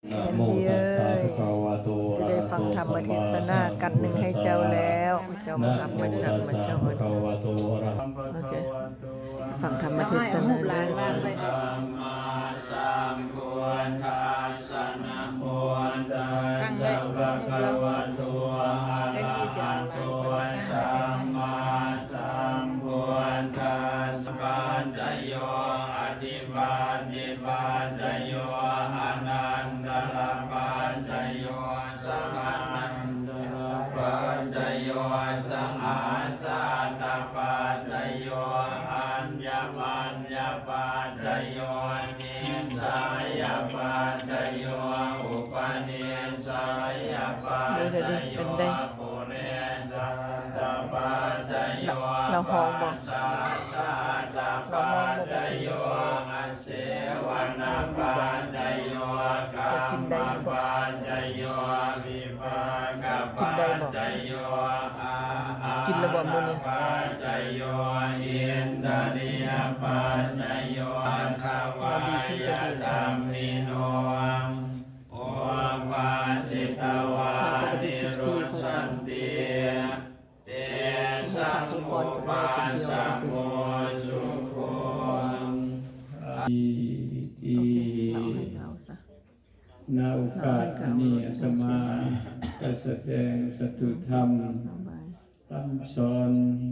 ນະໂມຕັດສະ ພະຄະວະໂຕ ອະຣະຫະໂຕ ສຳມາສຳພຸດທັດສະ ກັນໜຶ່ງໃຫ້ເຈົ້າແລ້ວ ເຈົ້າມາຮັບມາຈັກມາຈອຍ ໂອເຄ ຟັງທຳມະເທດສະນາເດີ. ສະ ນະໂມຕັດສະ ພະຄະວະໂຕ ອະຣະຫະໂຕ ສຳມາສຳພຸດທັດສະ ປັດຈະໂຍ ອະທິປັດຕິປັດຈະໂຍ ອະນັນຕະລະປັດຈະໂຍ ສະ ອະນັນຕະລະປັດຈະໂຍ ສະ ອາສັດຕະປັດຈະໂຍ ອັນຍະມັນຍະປັດຈະໂຍ ນິດສາຍະປັດຈະໂຍ ອຸປະນິດສາຍະປັດຈະໂຍ ເປັນໄດ ປຸເຣຊາຕະປັດຈະໂຍ ລາວຮ້ອງບໍ່? ປັດສາຊາຕະປັດຈະໂຍ ອາເສວະນະປັດຈະໂຍ ກຳມະປັດຈະໂຍ ວິປາກະປັດຈະໂຍ ອາຫາລະປັດຈະໂຍ ອິນທະເລຍປັດຈະໂຍ ທະວາຍະທຳມິໂນ ໂອພາຈິຕວາ ນິລຸດສັນຕິ ເຕສັງ ອຸປາສັກໂກ ສຸໂຂ ອີຕິ ໃນໂອກາດອັນນີ້ ອາດຕະມາໄດ້ສະແດງສັດທຸທຳ ຄຳສອນ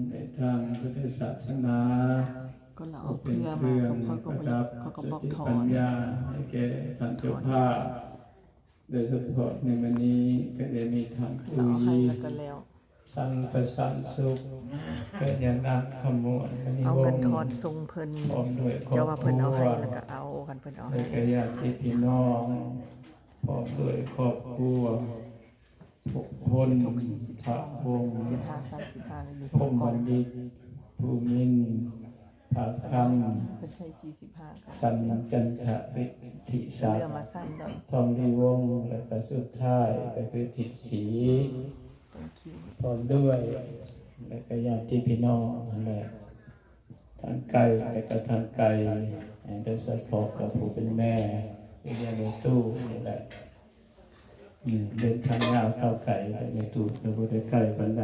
ໃນທາງພຸດທະສາສະໜາ ກໍເອົາເຄື່ອງປະດັບສະຕິປັນຍາໃຫ້ແກ່ທ່ານເຈົ້າພາບ ໂດຍສະເພາະໃນມື້ນີ້ກໍໄດ້ມີທ່ານ ອູ ສັງປະສານສຸກ ແລະ ຍານາງຂະມວນ ເອົາເງິນທອນສົ່ງເພິ່ນ ພ້ອມດ້ວຍຄອບຄົວ ແລ້ວກໍຍາດຕິພີ່ນ້ອງ ພ້ອມດ້ວຍຄອບຄົວ ພົນ ພະວົງ ພົມບັນດິດ ພູມິນ ພະຄຳ ສັນຈັນທະວິທິສາ ທອງດີວົງ ແລະ ກໍສຸດທ້າຍກໍຄືທິດສີ ພ້ອມດ້ວຍ ແລະ ກໍຍາດຕິພີ່ນ້ອງຫັ້ນແຫຼະ ທາງໃກ້ ແລະ ກໍທາງໄກ ໂດຍສະເພາະກໍຜູ້ເປັນແມ່ ຄືຍາຍຕູ້ນີ້ແຫຼະ. ອືມ ເດີນທາງຍາວກ້າວໄກ ແລະ ແມ່ຕູ້ກໍບໍ່ໄດ້ໄກປານໃດ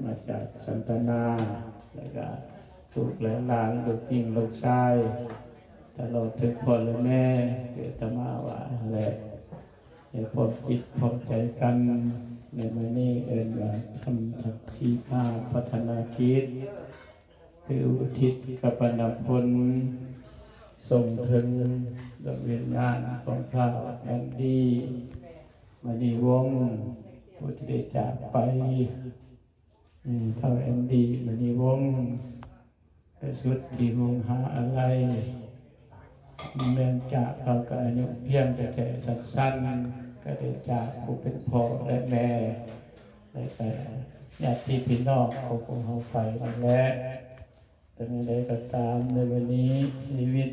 ມາຈາກສັນຕະນາ ແລ້ວກໍລູກແລະຫຼານ ລູກຍິງລູກຊາຍ ຕະຫຼອດເຖິງພໍ່ແລະແມ່ ຄືອາດຕະມາວ່າຫັ້ນແຫຼະ ໃຫ້ພ້ອມຈິດພ້ອມໃຈກັນ ໃນມື້ນີ້ເອີ້ນວ່າທຳທັກສີພາພັດທະນາກິດ ຄືອຸທິດກັບປະນະພົນ ສົ່ງເຖິງດວງວິນຍານຂອງທ້າວແອນດີ ມະນີວົງ ຜູ້ທີ່ໄດ້ຈາກໄປ. ອືມ ທ້າວແອນດີ ມະນີວົງ ປະສຸດທີ່ໂຮງຫາອາໄລ ແມ່ນຈາກເຂົາກໍອາຍຸພຽງແຕ່ສັ້ນໆ ກໍໄດ້ຈາກຜູ້ເປັນພໍ່ ແລະ ແມ່ ແລະ ກໍຍາດຕິພີ່ນ້ອງຂອງພວກເຮົາໄປນັ້ນແຫຼະ. ແຕ່ແນວໃດກໍຕາມ ໃນມື້ນີ້ຊີວິດ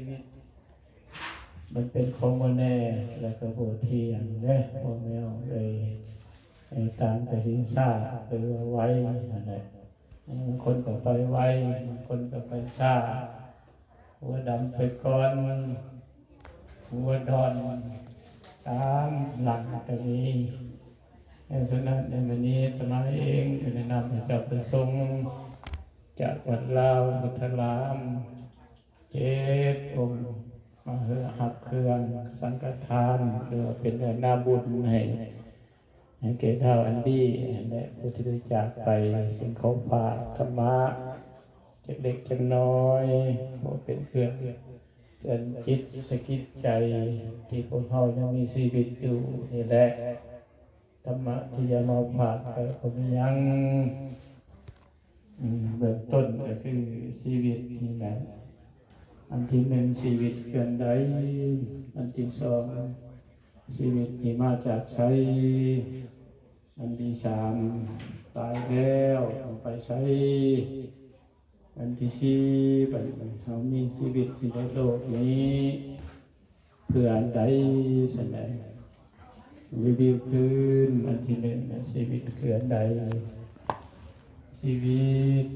ມັນເປັນຂອງບໍ່ແນ່ ແລະ ກໍບໍ່ທ່ຽງເດ້ ພໍ່ແມ່ເອີຍ. ເອີ ຕາມການສິນຊາດ ຫຼືວ່າໄວຫັ້ນແຫຼະ ບາງຄົນກໍໄປໄວ ບາງຄົນກໍໄປຊ້າ ຫົວດຳໄປກ່ອນ ຫົວດອນຕາມຫຼັງກໍມີ. ເພາະສະນັ້ນ ໃນມື້ນີ້ອາດຕະມາເອງ ກໍໄດ້ນຳພະເຈົ້າພະສົງຈາກວັດລາວພຸດທະລາມ ເຈັດອົງ ມາເພື່ອຮັບເຄື່ອງສັງຄະທານ ຫຼືວ່າເປັນເນື້ອນາບຸນໃຫ້ ໃຫ້ແກ່ທ້າວອັນດີ ແລະ ຜູ້ທີ່ໄດ້ຈາກໄປ. ຈຶ່ງຂໍຝາກທຳມະຈັກເລັກຈັກນ້ອຍ ເພາະເປັນເຄື່ອງເຕືອນຈິດສະກິດໃຈ ທີ່ພວກເຮົາຍັງມີຊີວິດຢູ່ນີ້ແຫຼະ. ທຳມະທີ່ຈະມາຝາກກໍບໍ່ມີຫຍັງ ອືມ ເບື້ອງຕົ້ນກໍຄືຊີວິດນີ້ແຫຼະ. ອັນທີໜຶ່ງ ຊີວິດເຄື່ອນໄດ້. ອັນທີສອງ ຊີວິດນີ້ມາຈາກໃສ? ອັນທີສາມ ຕາຍແລ້ວໄປໃສ? ອັນທີສີ່ ບັດເຮົາມີຊີວິດຢູ່ໃນໂລກນີ້ ເພື່ອອັນໃດຊັ້ນແຫຼະ? ຣີວິວຄືນ ອັນທີໜຶ່ງ ຊີວິດຄືອັນໃດ? ຊີວິດ